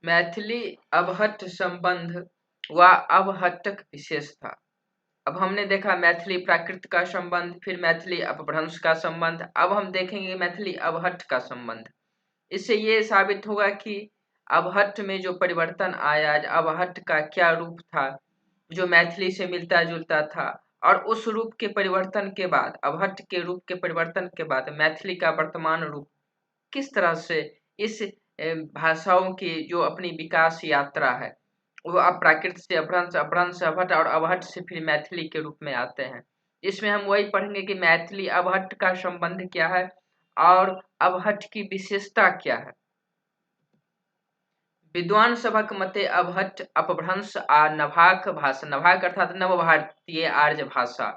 मैथिली अवहट्ठ संबंध व अवहट्ठक विशेषता। अब हमने देखा मैथिली प्राकृत का संबंध, फिर मैथिली अपभ्रंश का संबंध, अब हम देखेंगे मैथिली अवहट्ठ का संबंध। इससे ये साबित होगा कि अवहट्ठ में जो परिवर्तन आया, अवहट्ठ का क्या रूप था जो मैथिली से मिलता जुलता था, और उस रूप के परिवर्तन के बाद, अवहट्ठ के रूप के परिवर्तन के बाद मैथिली का वर्तमान रूप किस तरह से इस भाषाओं की जो अपनी विकास यात्रा है वो अब प्राकृत से अपभ्रंश, अपभ्रंश से अवहट्ठ और अवहट्ठ से फिर मैथिली के रूप में आते हैं। इसमें हम वही पढ़ेंगे कि मैथिली अवहट्ठ का संबंध क्या है और अवहट्ठ की विशेषता क्या है। विद्वान सभक मते अवहट्ठ अपभ्रंश आ नभाक भाषा, नभाक अर्थात नव भारतीय आर्य भाषा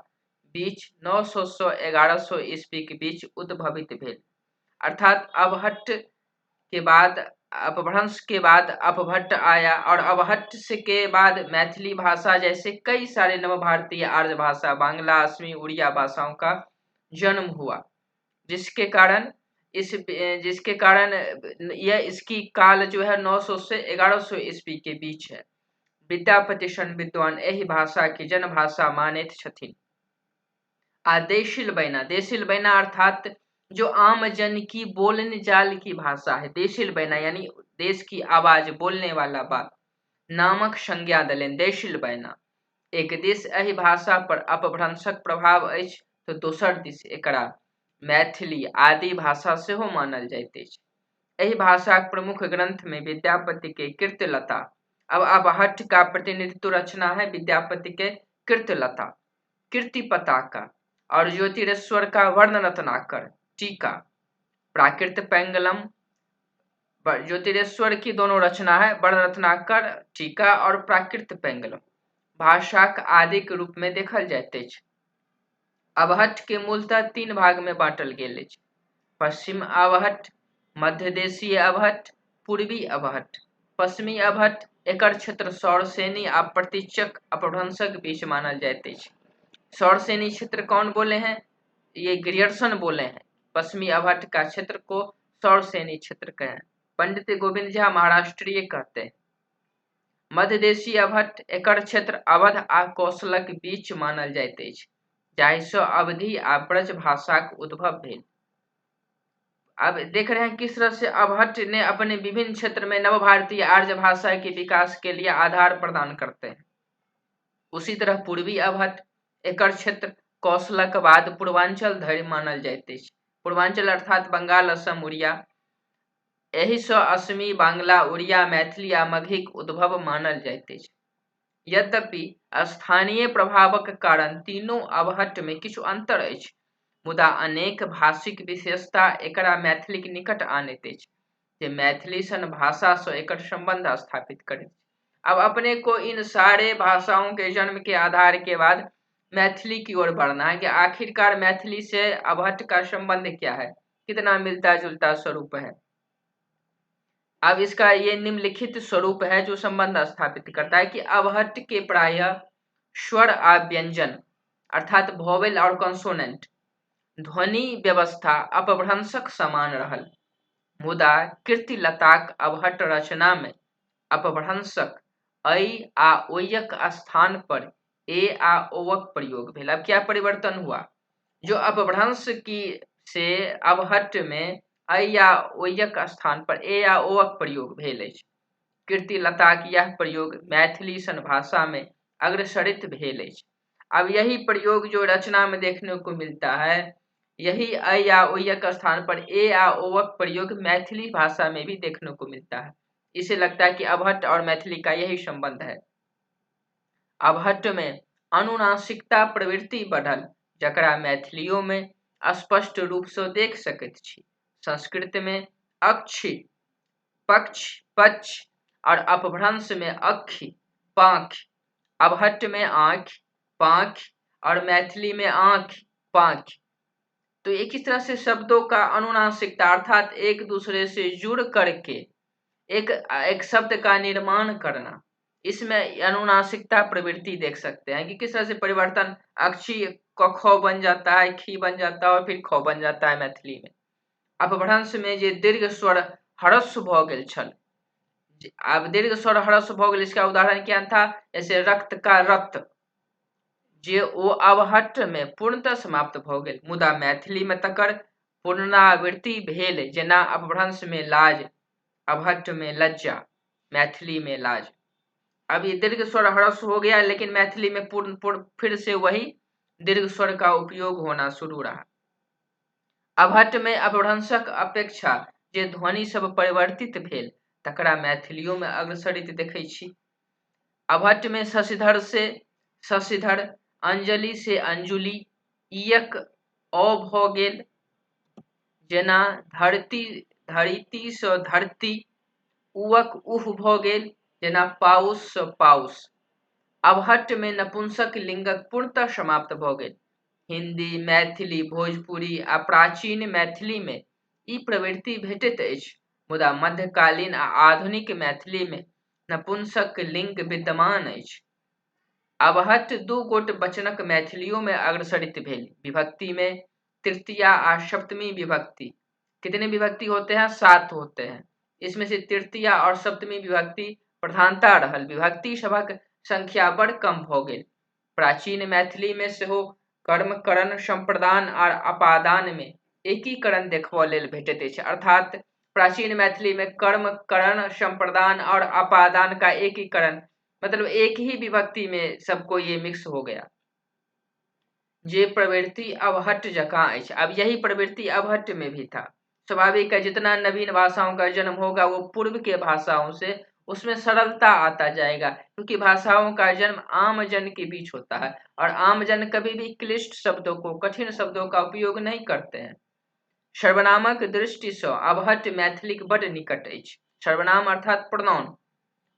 बीच 900 से 1100 ईस्वी के बीच उद्भवित भेल। अर्थात अवहट्ठ के बाद, अपभ्रंश के बाद अपभट्ट आया और अवहट्ठ से के बाद मैथिली भाषा जैसे कई सारे नव भारतीय आर्य भाषा, बांग्ला, असमी, उड़िया भाषाओं का जन्म हुआ, जिसके कारण यह इसकी काल जो है 900 से 1100 ईस्वी के बीच है। विद्यापति सन विद्वान एहि भाषा के जनभाषा मानैत छथिन। आ देशिल बैना, देशिल बैना अर्थात जो आम जन की बोलने जाल की भाषा है, देशिल बैना यानी देश की आवाज, बोलने वाला बात नामक संज्ञा देलनि देशिल बैना। एक दिस एहि भाषा पर अपभ्रंशक प्रभाव अछि तो दोसर दिस एकरा मैथिली आदि भाषा सेहो मानल जाइत अछि। एहि भाषाक प्रमुख ग्रंथ में विद्यापति के कीर्तिलता, अब अवहट्ठ का प्रतिनिधित्व रचना है विद्यापति के कीर्तिलता, कीर्ति पताका और ज्योतिरेश्वर का वर्ण रत्नाकर टीका, प्राकृत पैंगलम, ज्योतिरेश्वर की दोनों रचना है वर्ण रत्नाकर टीका और प्राकृत पैंगलम, भाषाक आदि के रूप में देखल जाइत अछि। अवहट्ठ के मूलतः तीन भाग में बांटल गेल अछि: पश्चिम अवहट्ठ, मध्यदेशीय अवहट्ठ, पूर्वी अवहट्ठ। पश्चिमी अवहट्ठ एकर क्षेत्र सौरसेनी आ प्रतीचक अपभ्रंशक बीच मानल जाइत अछि। सौरसेनी क्षेत्र कौन बोले हैं? ये ग्रियर्सन बोले हैं। पश्चिमी अवहट्ठ का क्षेत्र को सौरसेनी क्षेत्र कहें। पंडित गोविंद झा महाराष्ट्रीय कहते हैं। मध्यदेशीय अवहट्ठ एकर क्षेत्र अवध आ कौशलक बीच मानल जाइत अछि, जाहिसँ अवधि आ ब्रज भाषाक उद्भव भेल। अब देख रहे हैं किस तरह से अवहट्ठ ने अपने विभिन्न क्षेत्र में नव भारतीय आर्य भाषा के विकास के लिए आधार प्रदान करते हैं। उसी तरह पूर्वी अवहट्ठ एकर क्षेत्र कौशलक बाद पूर्वांचल धरि मानल जाइत अछि। पूर्वांचल अर्थात बंगाल, असम, उड़िया। एहिसँ असमी, बांग्ला, उड़िया, मैथिली आ मगहीक उद्भव मानल जाइत अछि। यद्यपि स्थानीय प्रभावक कारण तीनू अवहट्ठ में किछु अंतर अछि, मुदा अनेक भाषिक विशेषता एकरा मैथिलीक निकट आनैत अछि, जे मैथिली सन भाषा सँ एकर संबंध स्थापित करैत। अब अपने को इन सारे भाषाओं के जन्म के आधार के बाद मैथिली की ओर बढ़ना है कि आखिरकार मैथिली से अवहट्ठ का संबंध क्या है, कितना मिलता जुलता स्वरूप है। अब इसका ये निम्नलिखित स्वरूप है जो संबंध स्थापित करता है कि अवहट्ठ के प्रायः स्वर आ व्यंजन अर्थात वॉवेल और कंसोनेंट ध्वनि व्यवस्था अपभ्रंशक समान रहल, मुदा कीर्तिलताक अवहट्ठ रचना में अपभ्रंशक ऐ आ ओयक स्थान पर ए आ ओवक प्रयोग भेल। अब क्या परिवर्तन हुआ? जो अपभ्रंश की से अवहट्ठ में ऐ या ओयक स्थान पर ए या ओवक प्रयोग भेल अछि। कीर्तिलताक यह प्रयोग मैथिली सन भाषा में अग्रसरित भेल अछि। अब यही प्रयोग जो रचना में देखने को मिलता है, यही ऐ या ओयक स्थान पर ए आ ओवक प्रयोग मैथिली भाषा में भी देखने को मिलता है। इसे लगता है कि अवहट्ठ और मैथिली का यही संबंध है। अवहट्ठ में अनुनासिकता प्रवृत्ति बढ़ल, जकरा मैथिलियों में स्पष्ट रूप से देख सकैत छी। संस्कृत में अक्षि, पक्ष, पक्ष और अपभ्रंश में अक्षि, पाख, अवहट्ठ में आँख, पाख और मैथिली में आँख, पाख। तो एक इस तरह से शब्दों का अनुनासिकता अर्थात एक दूसरे से जुड़ करके एक एक शब्द का निर्माण करना, इसमें अनुनासिकता प्रवृत्ति देख सकते हैं कि किस तरह से परिवर्तन अक्षी क ख बन जाता है, खी बन जाता है और फिर ख बन जाता है मैथिली में। अपभ्रंश में जे दीर्घ स्वर ह्रस्व भ गेल छल, आब दीर्घ स्वर ह्रस्व भऽ गेल। इसका उदाहरण क्या था? जैसे रक्त का रत, जे ओ अवहट्ठ मे पूर्णतः समाप्त भऽ गेल, मुदा मैथिली मे तकर पुनरावृत्ति भेल, जेना अपभ्रंश मे लाज, अवहट्ठ में लज्जा, मैथिली में लाज। अब ये दीर्घ स्वर ह्रस्व हो गया, लेकिन मैथिली में पूर्ण पूर्ण फिर से वही दीर्घ स्वर का उपयोग होना शुरू रहा। अवहट्ठ में अपभ्रंशक अपेक्षा जे ध्वनि सब परिवर्तित भेल तकरा मैथिलियो में अग्रसरित देखै छी। अवहट्ठ में शशिधर से शशिधर, अंजलि से अंजुलि, इयक अ भऽ गेल, जेना धरती धरिती सँ धरती, उवक उह भऽ गेल, जेना पाउस सँ पाउस। अवहट्ठ में नपुंसक लिंगक पूर्णतः समाप्त भऽ गेल। हिंदी, मैथिली, भोजपुरी आ प्राचीन मैथिली में ई प्रवृत्ति भेटैत अछि, मुदा मध्यकालीन आ आधुनिक मैथिली में नपुंसक लिंग विद्यमान अछि। अवहट्ठ दू गोट वचनक मैथिलियो में अग्रसरित भेल। विभक्ति में तृतीया आ सप्तमी विभक्ति, कितने विभक्ति होते हैं? 7 होते हैं। इसमें से तृतीया और सप्तमी विभक्ति प्रधानता रहल। विभक्ति सभक संख्या बड़ कम भऽ गेल। प्राचीन मैथिली में सेहो कर्म, करण, संप्रदान और अपादान में एकीकरण देखबऽ लेल भेटैत अछि। अर्थात प्राचीन मैथिली में कर्म, करण, संप्रदान और अपादान का एकीकरण, मतलब एक ही विभक्ति में सबको ये मिक्स हो गया। जे प्रवृत्ति अवहट्ठ जकाँ अछि। अब यही प्रवृत्ति अवहट्ठ में भी था। स्वाभाविक है, जितना नवीन भाषाओं का जन्म होगा वो पूर्व के भाषाओं से उसमें सरलता आता जाएगा, क्योंकि भाषाओं का जन्म आम जन के बीच होता है और आम जन कभी भी क्लिष्ट शब्दों को, कठिन शब्दों का उपयोग नहीं करते हैं। सर्वनामक दृष्टि सँ अवहट्ठ मैथिलीक बड निकट अछि। सर्वनाम अर्थात प्रोनाउन,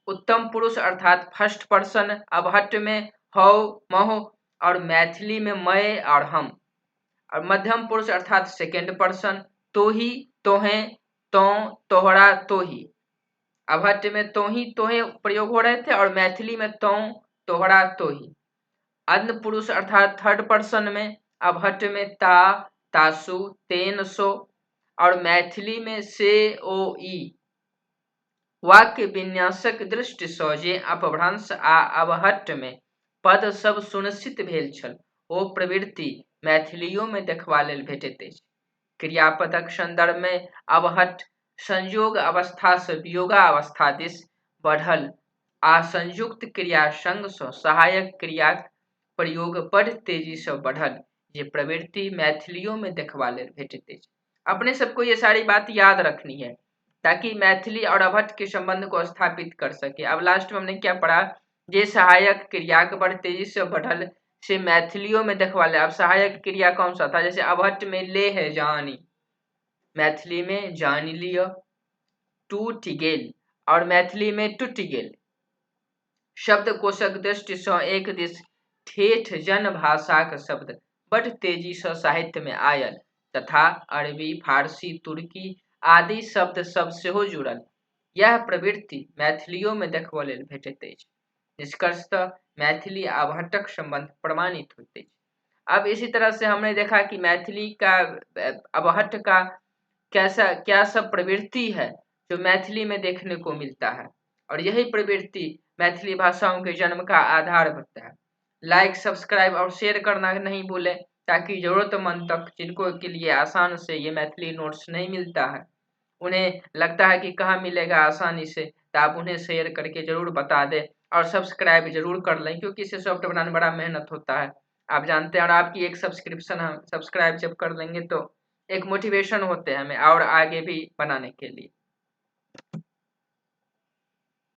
उत्तम पुरुष अर्थात फर्स्ट पर्सन अवहट्ठ में हौ महो और मैथिली में मैं और हम, और मध्यम पुरुष अर्थात सेकेंड पर्सन तोही तोहे तो तोहरा तोही। अवहट्ठ में तोही तोहे प्रयोग हो रहे थे और मैथिली में तो तोहरा तोही। अन्य पुरुष अर्थात थर्ड पर्सन में अवहट्ठ में ता तासु तेन सो और मैथिली में से ओ ई। वाक्य विन्यासक दृष्टि सँ जे अपभ्रंश आ अवहट्ठ में पद सब सुनिश्चित भेल छल ओ प्रवृत्ति मैथिलियो में देखबा लेल भेटैत अछि। क्रियापदक संदर्भ में अवहट्ठ संयोग अवस्था सँ वियोगावस्था दिस बढ़ल आ संयुक्त क्रिया संग सँ सहायक क्रियाक प्रयोग बड़ तेजी सँ बढ़ल, जे प्रवृत्ति मैथिलियो में देखबा लेल भेटैत अछि। अपने सबको ये सारी बात याद रखनी है ताकि मैथिली और अवहट्ठ के संबंध को स्थापित कर सके। अब लास्ट में हमने क्या पढ़ा, जे सहायक क्रिया के बड़ तेजी से बढ़ल से मैथिलियों में देखवा ले। अब सहायक क्रिया कौन सा था, जैसे अवहट्ठ में ले है जानी, मैथिली में जानी लियो, टूट गेल और मैथिली में टूट गेल। शब्दकोशक दृष्टि सँ एक दिस ठेठ जन भाषाक शब्द बड़ तेजी सँ साहित्य में आयल तथा अरबी, फारसी, तुर्की आदि शब्द सब सेहो जुड़ल। यह प्रवृत्ति मैथिलियो में देखबऽ लेल भेटैत अछि। निष्कर्षतः मैथिली आ अवहट्ठक संबंध प्रमाणित होइत अछि। अब इसी तरह से हमने देखा कि मैथिली का अवहट्ठ का कैसा क्या सब प्रवृत्ति है जो मैथिली में देखने को मिलता है, और यही प्रवृत्ति मैथिली भाषाओं के जन्म का आधार बनता है। लाइक, सब्सक्राइब और शेयर करना नहीं भूलें, ताकि जरूरतमंद तक, जिनको के लिए आसान से ये मैथिली नोट्स नहीं मिलता है, उन्हें लगता है कि कहाँ मिलेगा आसानी से, तो आप उन्हें शेयर करके जरूर बता दें और सब्सक्राइब जरूर कर लें, क्योंकि इसे सॉफ्टवेयर बनाने में बड़ा मेहनत होता है, आप जानते हैं। और आपकी एक सब्सक्रिप्शन हम सब्सक्राइब जब कर लेंगे तो एक मोटिवेशन होते हैं हमें और आगे भी बनाने के लिए।